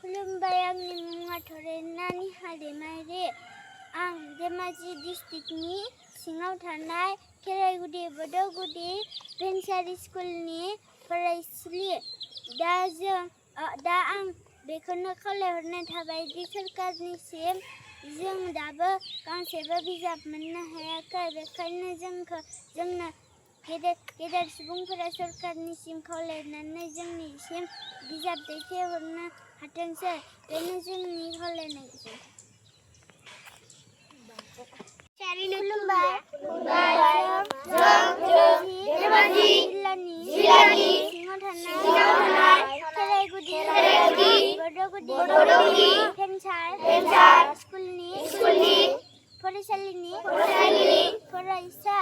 खुलुमबाय आंनि मुङा थरेनानि हारिमारि। आं धेमाजि डिस्ट्रिक्टनि सिङाव थानाय खेराइगुडी बड'गुडी भेन्सार स्कुलनि फरायसुलि। दा आं बेखौनो खावलायहरनाय थाबाय दि सरकारनिसिम जों दाबो गांसेबो बिजाब मोननो हायाखै। बेखायनो जोंनो गेदेर सुबुंफोरा सरकारनिसिम खावलायनानै जोंनिसिम बिजाब दैथायहरनो हाथोंसै। बेनो जोंनि खावलायनाय। खुलुमबाय। जों धेमाजि जिल्लानि सिङाव थानाय खेराइगुडी बड'गुडी भेन्सार स्कुलनि फरायसालिनि फरायसा।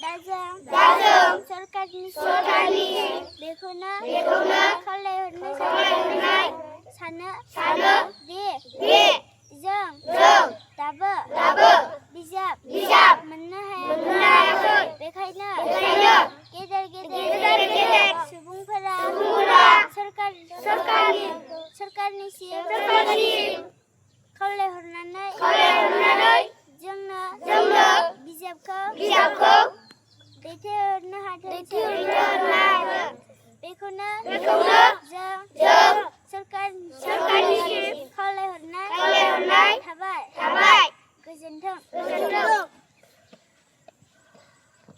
दा जों सरकारनि बेखौनो खावलायहरनो सानो दि जों दाबो बिजाब मोननो हायाखै। बेखायनो गेदेर सुबुंफोरा सरकारनिसिम खावलायहरनानै जोंनो बिजाबखौ दैथायहरनो हाथोंसै। बेखौनो